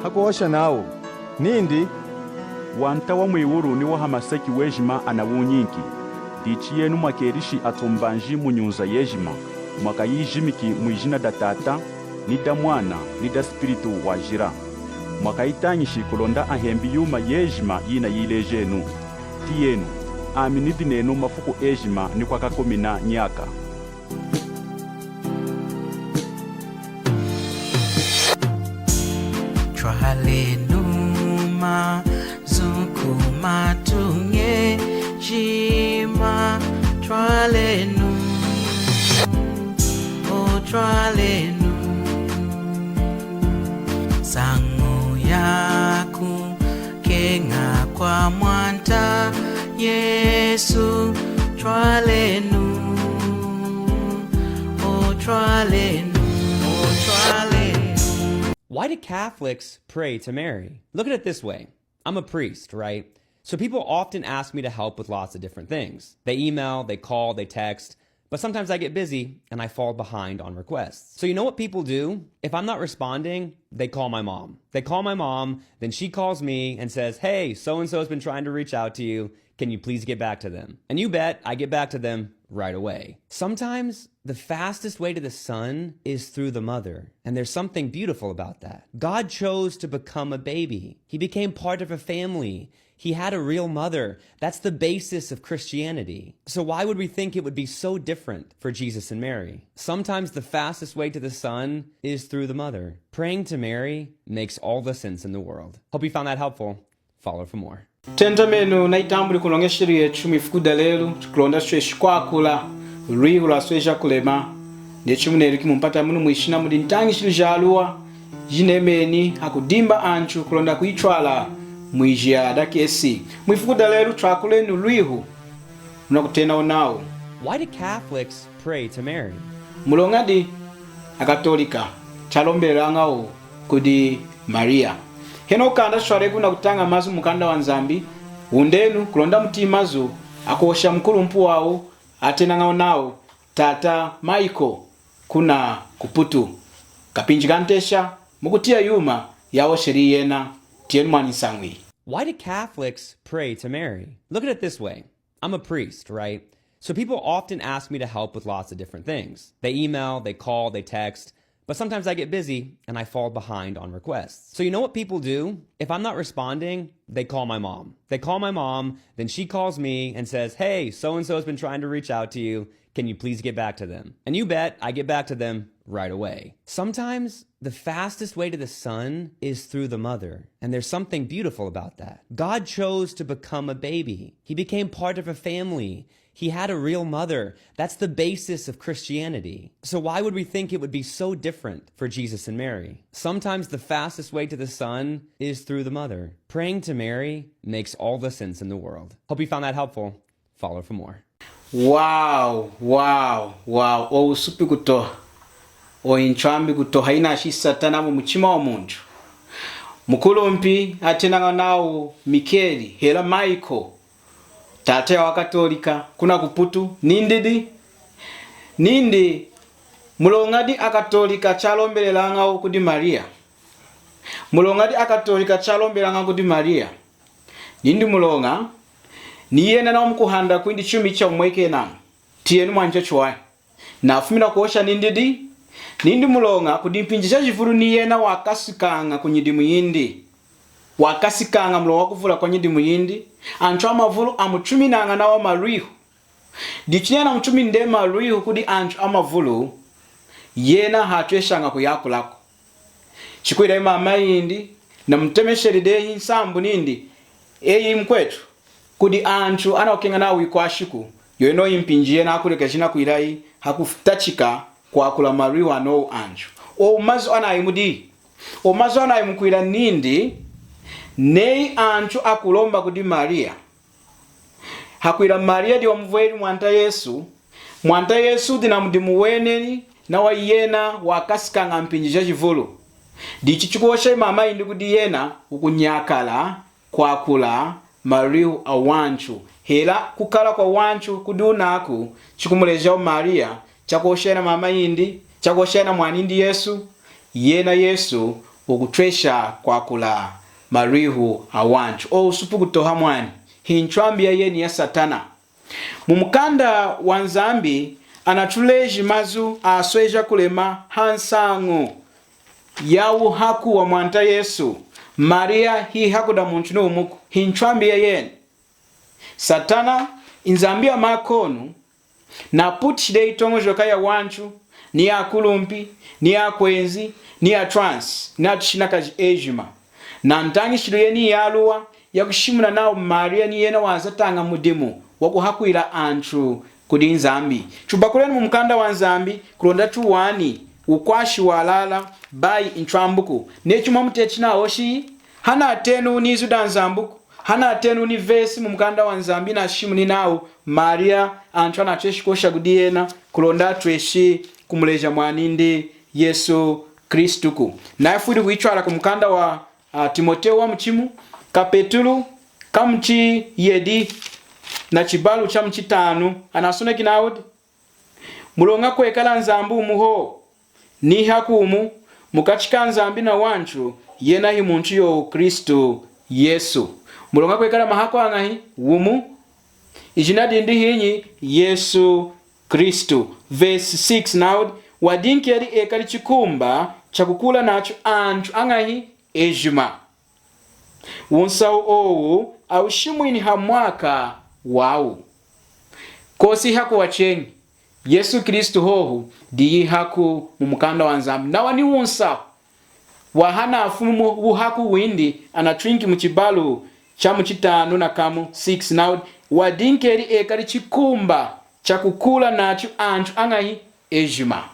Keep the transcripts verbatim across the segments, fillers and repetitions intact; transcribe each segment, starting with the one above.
Hakuhosha nawu nindi, Wanta wa mwiwulu ni wa hamaseki wejima anawunyinki. Dichi yenu mwakelishi atumbanji mu nyunza yejima, mwakayijimiki mwijina da Tata, ni da Mwana, ni da Spiritu Wajila. Mwakayitañishi kulonda ahembi yuma yejima yinayilejenu. Tiyenu, ami nidi nenu mafuku ejima ni kwakakumina nyaka. Twalenu mazu ku matuña ejima, twalenu, o twalenu, nsañu yaku keña kwa Mwanta Yesu, twalenu, o twalenu, o twalenu. Why do Catholics pray to Mary? Look at it this way. I'm a priest, right? So people often ask me to help with lots of different things. They email, they call, they text. But sometimes I get busy and I fall behind on requests. So you know what people do? If I'm not responding, they call my mom. They call my mom, then she calls me and says, "Hey, so and so has been trying to reach out to you. Can you please get back to them?" And you bet I get back to them right away. Sometimes the fastest way to the Son is through the mother. And there's something beautiful about that. God chose to become a baby. He became part of a family. He had a real mother. That's the basis of Christianity. So why would we think it would be so different for Jesus and Mary? Sometimes the fastest way to the Son is through the mother. Praying to Mary makes all the sense in the world. Hope you found that helpful. Follow for more. Tentamenu na itambuli kulonda nshidi yetu mwifuku da lelu, tukulonda tutweshi kwakula lwihu lwasweja kulema. Neyi chimuneluki mumpata munu mwishina mudi ntañishilu jaluwa jinemeni hakudimba antu kulonda kuyitwala mwijiya dakesi. Mwifuku da lelu twakulenu lwihu lunakutenawu nawu, Why do Catholics pray to Mary? Muloñadi aKatolika chalombelelañawu kudi Maria? Henohu kanda tutwaleku nakutaña mazu mumukanda waNzambi, wundenu kulonda mutiyi mazu akuhosha mukulumpi wawu atenañawu nawu Tata Michael kuna kuPutu. Kapinji kantesha mukutiya yuma yahosheli yena. Tiyenu mwani nsañu iyi. Why do Catholics pray to Mary? Look at it this way. I'm a priest, right? So people often ask me to help with lots of different things. They email, they call, they text, but sometimes I get busy and I fall behind on requests. So you know what people do? If I'm not responding, they call my mom. They call my mom, then she calls me and says, "Hey, so and so has been trying to reach out to you. Can you please get back to them?" And you bet I get back to them right away. Sometimes the fastest way to the Son is through the mother. And there's something beautiful about that. God chose to become a baby. He became part of a family. He had a real mother. That's the basis of Christianity. So why would we think it would be so different for Jesus and Mary? Sometimes the fastest way to the Son is through the mother. Praying to Mary makes all the sense in the world. Hope you found that helpful. Follow for more. Wow, wow, wow. Owu wusupi kutoha. Owu ntwambi kutoha yinashili Satana mumuchima wamuntu. Mukulumpi atenañawu nawu Mikeli hela Michael, tata yawaKatolika kuna kuPutu, nindi di, nindi muloñadi aKatolika chalombelelañawu kudi Maria? Muloñadi aKatolika chalombelelañawu kudi Maria? Nindi muloña ni yena nawa mukuhanda kwindi chuma chamumwekenamu. Tiyenu mwani chachiwahi. Nafumina kuhosha nindi di, nindi muloña kudi mpinji jajivulu ni yena wakasikaña kunyidimu yindi. Wakasikaña muloña wakuvula kwanyidimu yindi. Antu amavulu amutuminaña nawa malwihu. Dichi neyi anamutumini dehi malwihu kudi antu amavulu, yena hatweshaña kuyakulaku. Chikwila mama yindi namutemesheli dehi nsambu nindi, eyi mukwetu, kudi antu anakukeña nawu wikwashiku, yoyenowu mpinji yena akuleka jinakwilayi hakutachika kwakula malwihu anowu antu. Owu mazu anayi mudi, owu mazu anayi mukwila nindi, neyi antu akulomba kudi Maria, hakwila Maria diyi wamuvweli Mwanta Yesu, Mwanta Yesu wudi namudimu weneni, nawa yena wakasikaña mpinji jajivulu. Dichi chikuhosha mama yindi kudi yena wukunyakala kwakula malwihu awantu, hela kukala kwawantu kudi wunaku. Chikumulejawu Maria, chakuhosha yena mama yindi, chakuhosha yena mwanindi Yesu, yena Yesu wukutwesha kwakula malwihu awantu. O usupu kutoha mwani, hinchwambi yayeni ya Satana. Mu mukanda wa Nzambi anatuleji mazu asweja kulema hansañu ya wuhaku wa Mwanta Yesu. Mariya hihaku da muntu niwumuku, hinchwambi yayeni. Satana, inzambi ya makonu, naputishi dehi yitoñojoka yawantu, ni akulumpi, ni akwenzi, ni atwansi, ni atushinakaji ejima. Na ntañishilu yeniyi yaluwa yakushimuna nawu Mariya ni yena wazataña mudimu wakuhakwila antu kudi Nzambi. Tubakulenu mu mukanda wa Nzambi kulonda tuwani wukwashi walala, bayi nchwambuku. Neyi chimwamutena chinahoshi, hanatenu ni izu da Nzambuku, hanatenu ni vesi mu mukanda wa Nzambi nashimuni nawu Mariya antu anatweshi kuhosha kudi yena kulonda atweshi kumuleja mwanindi Yesu Kristuku. Nayifwili kuyitwala ku mukanda wa, a, Timotewu wamuchimu, kapetulu kamuchiyedi na chibalu chamuchitanu, anasoneki nawu di, muloña kwekala Nzambi wumu hohu, ni haku wumu mukachi ka Nzambi na wantu, yena hi muntu yowu Kristu Yesu. Muloña kwekala mahaku añahi? Wumu. Ijina dindi hinyi? Yesu Kristu. Verse six nawu di, wadinkeli ekali chikumba chakukuula nachu antu añahi? Ejima. Wunsahu owu awushimwini ha mwaka wawu. Kosi haku wacheñi, Yesu Kristu hohu diyi haku mu mukanda wa Nzambi. Nawa ni wunsahu wahanafumi mu wuhaku windi, anatwinki mu chibalu chamuchitanu na kamu, six nawu di, wadinkeli ekali chikumba chakukuula nachu antu añahi? Ejima.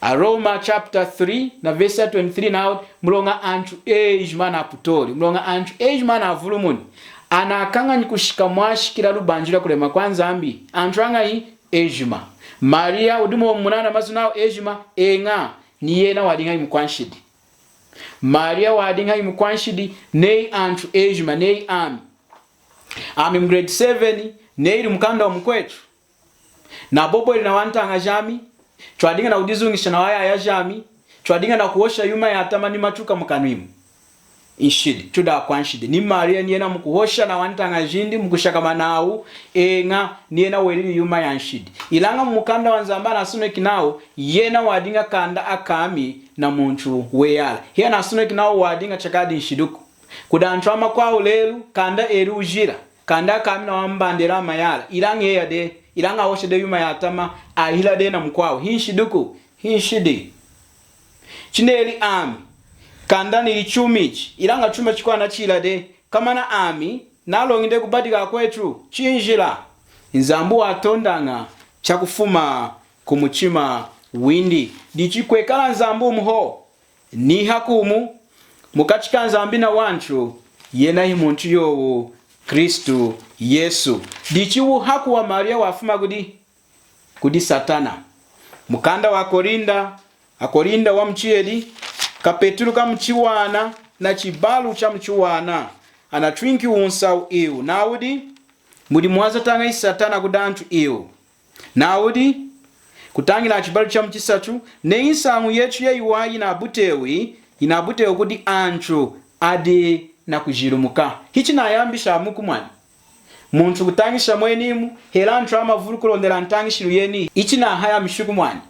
Aroma chapter three na verse ya twenty-three nawu di, muloña antu ejima anaputoli, muloña antu ejima anavulumuni, anakañanyi kushika mwashikila lubanji lwa kulema kwa Nzambi. Antu añahi? Ejima. Mariya wudi mwomu munana mazu nawu ejima? Eña. Ni yena wadiña hi mukwanshidi. Mariya wadiña hi mukwanshidi, neyi antu ejima, neyi ami. Ami mu grade seven, neyili mukanda wa mukwetu. Nabobweli na wantaña jami, twadiña nakudizuñisha na wayaya jami, twadiña nakuhosha yuma yatama ni matuka mu kanwa imu. Nshidi, tudi akwanshidi. Ni Mariya ni yena mukuhosha na wantaña jindi, mukushakama nawu, eña, ni yena welili yuma ya nshidi. Ilaña mu mukanda wa Nzambi anasoneki nawu, yena wadiña kanda akami na muntu weyala. Hiyanasoneki nawu wadiña chakadi nshidiku. Kudi antu amakwawu lelu, kanda eli wujila, kanda akami na wambandela amayala, ilaña eya dehi, ilaña ahosha dehi yuma yatama, ahila dehi na mukwawu. Hi nshidiku, hi nshidi. Chineli ami, kanda nili chumichi, ilaña chuma chikwawu nachila dehi, komana ami, naloñi dehi kubadika akwetu, chinjila. Nzambi watondaña chakufuma ku muchima windi. Dichi kwekala Nzambi wumu hohu, ni haku wumu mukachi ka Nzambi na wantu, yena hi muntu yowu Kristu Yesu. Dichi wuhaku wa Mariya wafuma kudi? Kudi Satana. Mukanda wa Korinda, Akorinda wamuchiyedi, kapetulu kamuchiwana na chibalu chamuchiwana, anatwinki wunsahu iwu, nawu di, mudimu wazatañayi Satana kudi antu iwu. Nawu di, kutañila chibalu chamuchisatu, neyi nsañu yetu yayiwahi yinabutewi, yinabutewi kudi antu adi nakujilumuka. Hichinayambisha amuku mwani. Muntu kutañisha mwenimu, hela antu amavulu kulondela ntañishilu yeniyi, ichi nahaya mishiku mwani.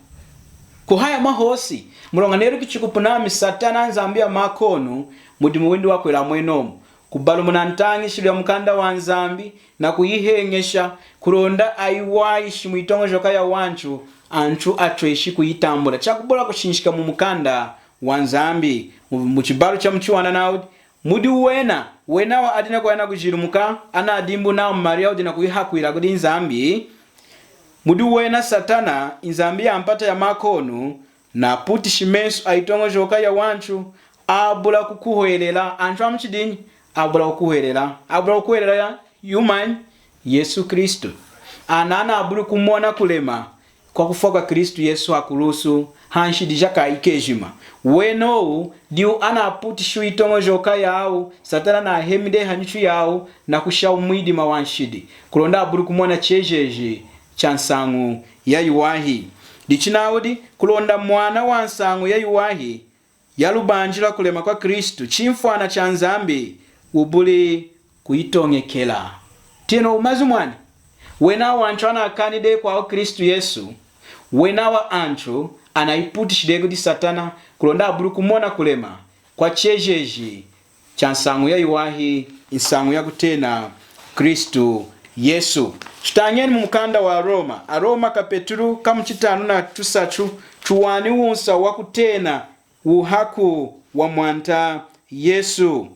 Kuhaya mahosi, muloña neluki chikupu nami Satana nzambi ya makonu, mudimu windi wakwila mwenomu. Kubalumuna ntañishilu ya mukanda wa Nzambi, nakuyiheñesha, kulonda ayiwayishi muyitoñojoka ya wantu, antu atweshi kuyitambula. Chakubula kushinshika mu mukanda wa Nzambi, mu, mu chibalu chamuchiwana nawu di, mudi wena, wena wa adi nakuya nakujilumuka, anadimbu nawu Mariya wudi nakuyihakwila kudi Nzambi. Mudi wena Satana, nzambi ya mpata ya makonu, naputishi mesu ayitoñojoka ya wantu, abula kukuhwelela, antu amuchidinyi, abula kukuhwelela, abula kukuhwelela ya, yumanyi? Yesu Kristu. Ana anabuli kumona kulema kwa kufwa kwa Kristu Yesu hakulusu, hanshidi ja kaayi kejima. Wenowu, diwu anaputishi yitoñojoka yawu, Satana nahemide hanyitu yawu, nakusha mumwidima wa nshidi, kulonda abuli kumona chejeji cha nsañu yayiwahi. Dichi nawu di, kulonda mwana wa nsañu yayiwahi, ya lubanji lwa kulema kwa Kristu, chimfwana cha Nzambi, ubuli kuyitoñekela. Tiyenu mazu mwani. Wena awa anchu anakani dehi kwa Kristu Yesu, wena awa anchu anayiputishi dehi kudi Satana, kulonda abuli kumona kulema kwa chejeji cha nsañu yayiwahi, nsañu ya kutena Kristu Yesu. Tutañeni mu mukanda wa Roma, Aroma kapetulu ka muchitanu na tusachu, tuwani wunsahu wa kutena wuhaku wa Mwanta Yesu.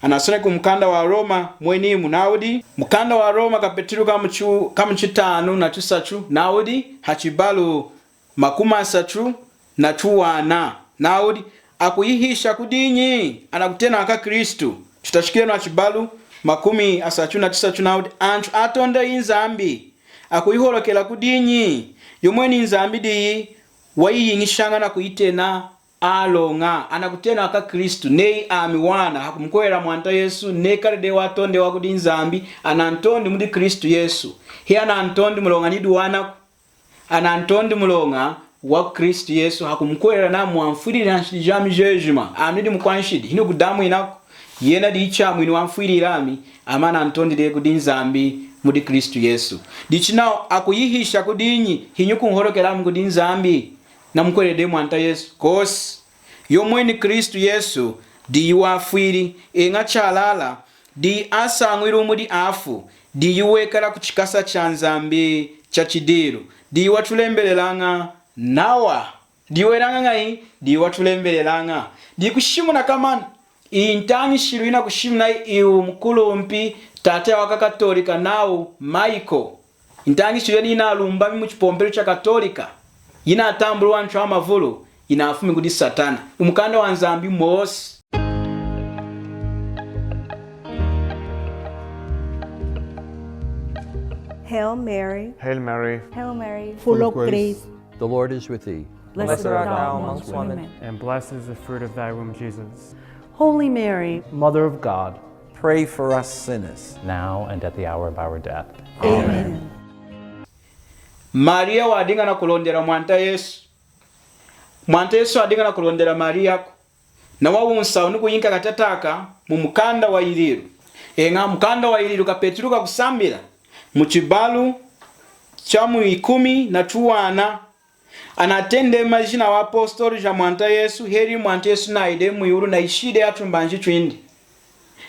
Anasoneki mukanda wa Roma mwenimu nawudi, mukanda wa Roma kapetulu ka muchu-, ka muchitanu na tusachu nawudi, ha chibalu makumi asatu na tuwana. Nawudi, akuyihisha kudinyi anakutena akwa Kristu? Tutachikilenu ha chibalu makumi asatu na tusatu nawudi, anchu atondeyi Nzambi akuyiholokela kudinyi? Yomweni Nzambi diyi wayiyiñishaña na kuyitena aloña, anakutena akwa Kristu, neyi ami wana, hakumukuhwelela Mwanta Yesu, nekali dehi watondewa kudi Nzambi, anantondi mudi Kristu Yesu. Hiyanantondi muloña nidi wanaku, anantondi muloña wa Kristu Yesu, hakumukuhwelela nami wanfwilili nshidi jami jejima. Ami nidi mukwanshidi, hinukudamwinaku. Yena diyi Chamwinu wanfwilili ami, ami anantondi dehi kudi Nzambi mudi Kristu Yesu. Dichi nawa akuyihisha kudinyi? Hinyi kunholokela ami kudi Nzambi? Namukuhweleli Mwanta Yesu? Kosi. Yomweni Kristu Yesu diyi wafwili, eña chalala, diyi asañwiliwu mudi afu, diyi wekala kuchikasa cha Nzambi cha chidiilu, diyi watulembelelaña nawa. Diyi welaña ñahi? Diyi watulembelelaña. Diyi kushimuna kamana. Iyi ntañishilu yinakushimuna iwu mukulumpi, tata wa kaKatolika nawu Michael. Ntañishilu yeniyi yinalumbami mu chipompelu cha Katolika, yinatambuli anchu amavulu, yinafumi kudi Satana. Mumukanda wa Nzambi mwosi. Hail Mary. Hail Mary. Hail Mary. Full of grace. The Lord is with thee. Blessed art thou amongst women. And blessed is the fruit of thy womb, Jesus. Holy Mary, Mother of God, pray for us sinners, now and at the hour of our death. Amen. Maria wadiña nakulondela Mwanta Yesu. Mwanta Yesu wadiña nakulondela Mariaku. Nawa wunsahu wunukuyinka katataka mu mukanda wa Yililu. Eña, mukanda wa Yililu kapetulu kakusambila, mu chibalu cha mu ikumi na tuwana, anatende majina wa apostolu ja Mwanta Yesu, heli Mwanta Yesu nayi dehi mwiwulu, nayishiyi dehi atumbanji twindi.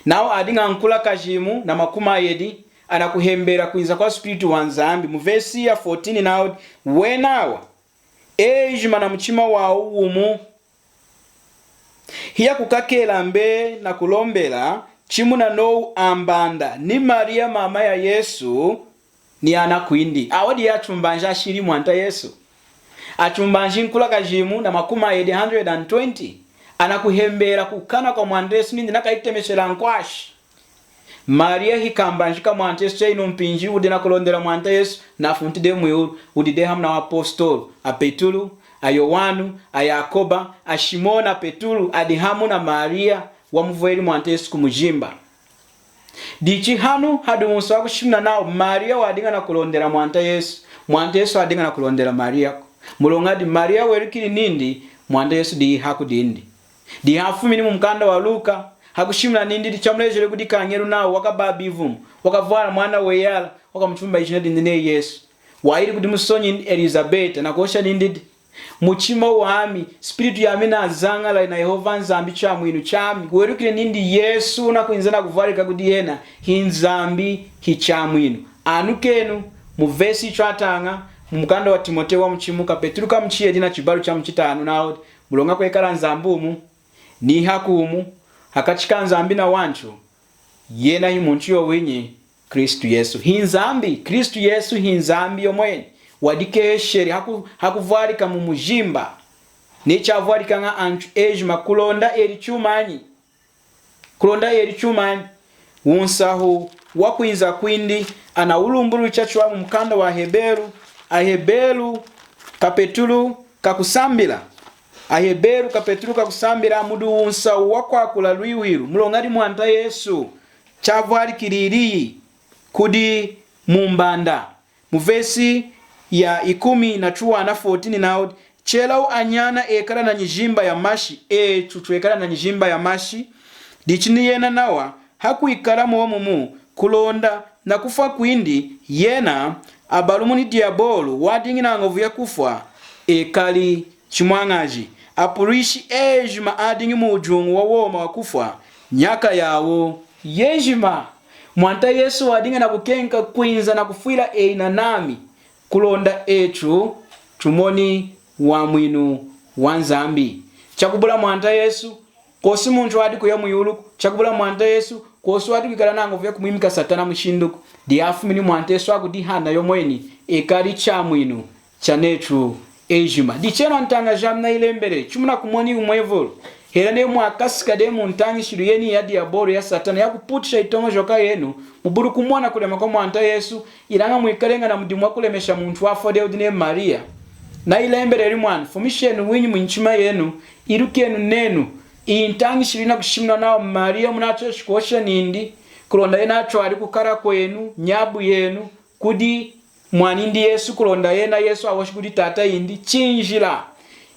Nawa adiña nkulakaji yimu na makumi ayedi, anakuhembela kwinza kwa Spiritu wa Nzambi. Mu vesi ya fourteen nawudi, wena awa, ejima na muchima wawu wumu, hiyakukakela mbe nakulombela, chimuna nowu ambanda ni Maria mama ya Yesu, ni anakwindi. Awa diyi atumbanji ashili Mwanta Yesu. Atumbanji nkulakaji yimu na makumi ayedi, hundred and twenty, anakuhembela kukana kwa Mwanta Yesu nindi nakayitemeshela nkwashi. Maria hikambanji ka Mwanta Yesu, chayinu mpinji wudi nakulondela Mwanta Yesu, nafunti dehi mwiwulu, wudi dehi hamu na apostolu, a Petulu, a Yowanu, a Yakoba, a Shimona Petulu, adi hamu na Maria wamuvweli Mwanta Yesu kumujimba. Dichi hanu hadi wunsahu wakushimuna nawu Maria wadiña nakulondela Mwanta Yesu, Mwanta Yesu wadiña nakulondela Mariaku. Muloña di Maria welukili nindi Mwanta Yesu diyi hakudindi. Dihafumini mu mukanda wa Luka, hakushimuna nindi, diyi chamulejeli kudi kañelu nawu wakababa ivumu, wakavwala mwana weyala, wakamutumba ijina dindi neyi Yesu. Wayili kudi musonyi Elizabeta, nakuhosha nindi, muchima wami, spiritu yami nazañalali na Yehova Nzambi Chamwinu chami. Welukili nindi Yesu nakwinza nakuvwalika kudi yena, hi Nzambi, hi Chamwinu. Anukenu, mu vesi yitwataña, mu mukanda wa Timotewu wamuchimu, kapetulu kamuchiyedi na chibalu chamuchitanu, nawu, muloña kwekala Nzambi wumu, ni haku wumu, hakachi ka Nzambi na wanchu, yena hi munchu yowinyi, Kristu Yesu. Hi Nzambi, Kristu Yesu hi Nzambi yomweni, wadikehesheli haku-, hakuvwalika mu mujimba, ni chavwalikaña anchu ejima kulonda eli chumanyi? Kulonda eli chumanyi? Wunsahu wakwinza kwindi, anawulumbululi chachiwahi mu mukanda wa Heberu, Aheberu kapetulu kakusambila. Aheberu kapetulu kakusambila, mudi wunsahu wakwakula lwihu ilu, muloña di Mwanta Yesu chavwalikililiyi kudi mumbanda. Mu vesi ya ikumi na chuwana, fourteen, nawu, Chelawu anyana ekala na nyijimba ya mashi, echu chwekala na nyijimba ya mashi, dichi ni yena nawa hakwikala mwomumu, kulonda na kufwa kwindi, yena abalumuni Diabolu, wadiñi na ñovu ya kufwa, ekali chimwañaji. Apulishi ejima adiñi mu wujuñu wa woma wa kufwa, nyaka yawu yejima. Mwanta Yesu wadiña na kukeña kwinza na kufwila eyi na nami, kulonda echu chumoni wamwinu wa Nzambi. Chakubula Mwanta Yesu, kwosi muntu wadi kuya mwiwuluku. Chakubula Mwanta Yesu, kwosi wadi kwikala na ñovu ya kumwimika Satana mushinduku. Dihafumini Mwanta Yesu hakudihana yomweni, ekali chamwinu chanechu ejima. Dichi enu antaña jami, nayilembele, chimunakumoni mwevulu, hela ne mwakasika de mu ntañishilu yeni ya Diabolu, ya Satana, ya kuputisha yitoñojoka yenu, mubuli kumona kulema kwa Mwanta Yesu, ilaña mwikaleña na mudimu wa kulemesha muntu wafwa de wudi ne Maria. Nayilembeleli mwana, fumishenu winyi mu nyichima yenu, ilukenu nenu. Iyi ntañishilu yinakushimuna nawu Maria munatweshi kuhosha nindi, kulonda yena achwali kukala kwenu, nyabu yenu, kudi mwanindi Yesu, kulonda yena Yesu ahoshi kudi Tata yindi. Chinjila.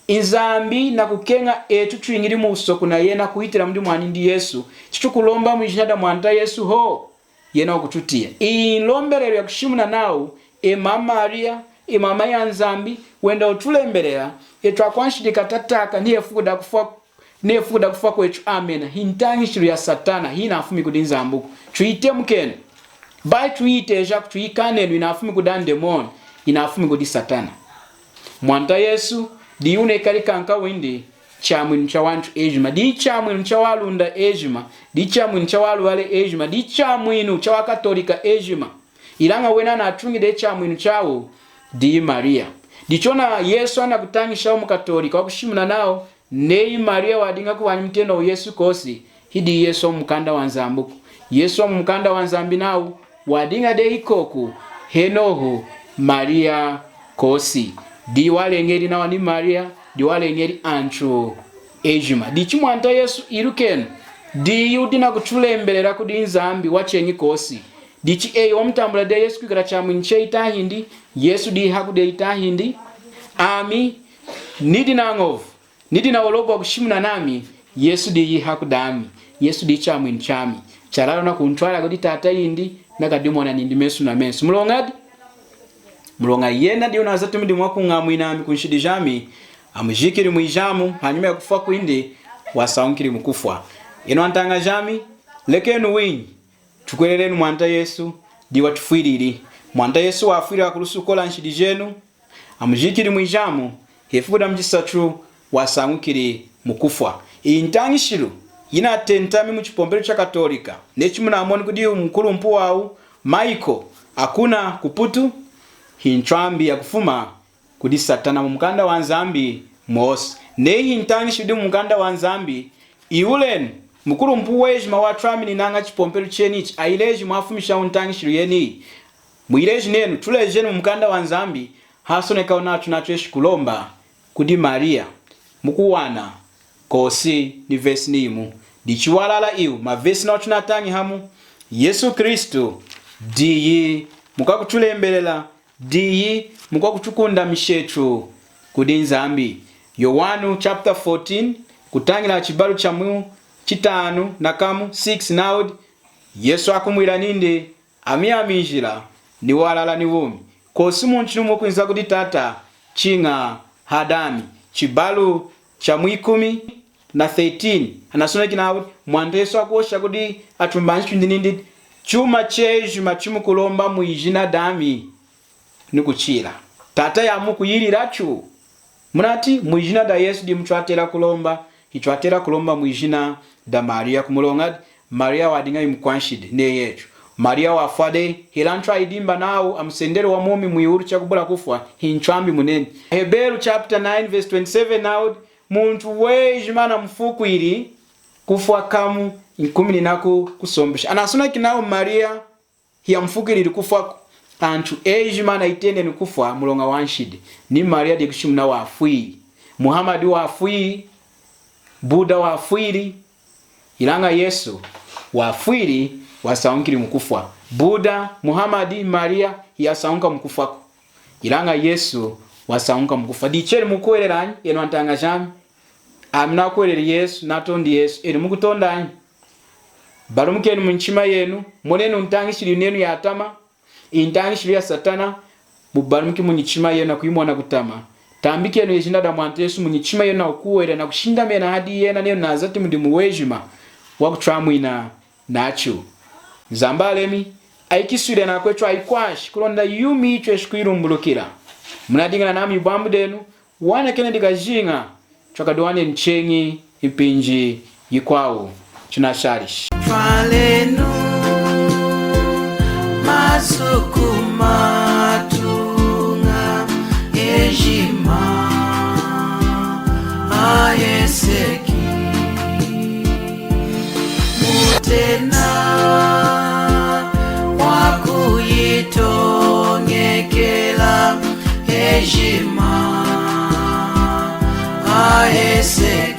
Nzambi nakukeña echu chwiñili mu wusoku na yena kuhitila mudi mwanindi Yesu. Chichukulomba mwijina da Mwanta Yesu ho, yena wukuchutiya. Iyi nlombelelu yakushimuna nawu, e mama Maria, e mama ya Nzambi, wenda wutulembelela, echu akwanshidi katataka, ni hefuku da kufwa, ni hefuku da kufwa kwechu. Amena. Hi ntañishilu ya Satana, hinafumi kudi Nzambuku. Chuyitemukenu. Bayi chuyitejaku, chuyikanenu, inafumi kudi andemoni, inafumi kudi Satana. Mwanta Yesu, diyi wunekali kankawindi, chamwinu cha wantu ejima, diyi chamwinu cha walunda ejima, diyi chamwinu cha walubale ejima, diyi chamwinu cha waKatolika ejima. Ilaña wena anatuñi de chamwinu chawu, diyi Maria. Dichona Yesu anakutañishawu muKatolika wakushimuna nawu, neyi Maria wadiña kuwanyi mutenowu Yesu kosi, hidi Yesu wa mukanda wa Nzambuku. Yesu wa mukanda wa Nzambi nawu, wadiña de ikoku, henohu Maria kosi. Diyi waleñeli nawa ni Maria, diyi waleñeli antu ejima. Dichi Mwanta Yesu ilukenu, diyi wudi nakutulembelela kudi Nzambi wacheñi kosi. Dichi eyi wamutambula de Yesu kwikala chamwinu cheyi tahindi, Yesu diyi hakudeyi tahindi. Ami, nidi na ñovu, nidi na wuloku wakushimuna nami, Yesu diyi hakudami, Yesu diyi chamwinu chami, chalala nakuntwala kudi Tata yindi, nakadimona nindi mesu na mesu. Muloñadi? Muloña yena diyi wunazati mudimu wakuñamwina ami kunshidi jami, amujikili mwijamu, hanyima yakufwa kwindi, wasañukili mukufwa. Enu antaña jami, lekenu winyi, tukuhwelelenu Mwanta Yesu, diyi watufwilili. Mwanta Yesu wafwili hakulusu kola nshidi jenu, amujikili mwijamu, hefuku damuchisatu wasañukili mukufwa. Iyi ntañishilu yinatentami muchipompelu chaKatolika, neyi chimunamoni kudi mukulumpi wawu, Michael, akuna kuPutu, hi ntwambi yakufuma kudi Satana mumukanda wa Nzambi mwosi. Neyi hi ntañishilu yidi mumukanda wa Nzambi, ihulenu, mukulumpi wejima watwamininaña chipompelu chenichi, ayileji mwafumishawu ntañishilu yeniyi. Muyileji nenu, tulejenu mumukanda wa Nzambi, hasonekawu nachu natweshi kulomba kudi Maria, mukuwana kosi ni vesi niyimu. Dichi walala iwu, mavesi nawa tunatañi hamu, Yesu Kristu diyi mukwakutulembelela, diyi mukwakutukundamisha etu kudi Nzambi. Yowanu chapter fourteen, kutañila chibalu chamuchitanu nakamu, six, nawudi, Yesu akumwila nindi, Ami yami njila, ni walala, ni wumi. Kosi muntu niwumu wukwinza kudi Tata, chiña hadami. Chibalu chamwikumi na thirteen, anasoneki nawu, Mwanta Yesu akuhosha kudi atumbanji twindi nindi, chuma chejima chimukulomba mwijina dami, nikuchila. Tata yamukuyilila chu. Munati, mwijina da Yesu dimu twatela kulomba, hitwatela kulomba mwijina da Maria. Kumuloña di, Maria wadiña himukwanshidi neyi etu. Maria wafwa dehi, hela antu ayidimba nawu amusendeli wamumi mwiwulu chakubula kufwa, hintwambi muneni. Heberu chapter nine verse twenty-seven nawu, muntu wejima anamufuukwili kufwa kamu, nkumininaku kusompesha. Anasoneki nawu Maria hiyamufuukwilili kufwaku. Antu ejima anayiteneni kufwa muloña wanshidi. Ni Maria dikushimuna wafwili. Muhammad wafwili. Buddha wafwili. Ilaña Yesu wafwili, wasañukili mukufwa. Buddha, Muhammad, Maria hiyasañuka mukufwaku. Ilaña Yesu wasañuka mukufwa. Dichi enu mukukuhwelela anyi, enu antaña jami? Ami nakuhweleli Yesu, natondi Yesu. Enu mukutonda anyi? Balumukenu munyichima yenu, monenu ntañishilu yenu yatama, ntañishilu ya Satana, mubalumuki munyichima yenu nakuyimona kutama. Tambikenu ijina da Mwanta Yesu munyichima yenu nakukuhwelela, nakushindamena hadi yena, nenu nazati mudimu wejima wakutwamwina nachu. Nzambi alemi, ayikiswili anakwetu ayikwashi kulonda yuma yitweshi kuyilumbulukila. Munadiñi nami ibwambu denu, wana Kennedy Kajinga, twakadiwana cheñi mpinji yikwawu. Tunashalishi. Twalenu masuku matuña ejima aheseki. Mutena wakuyitoñekela ejima aheseki.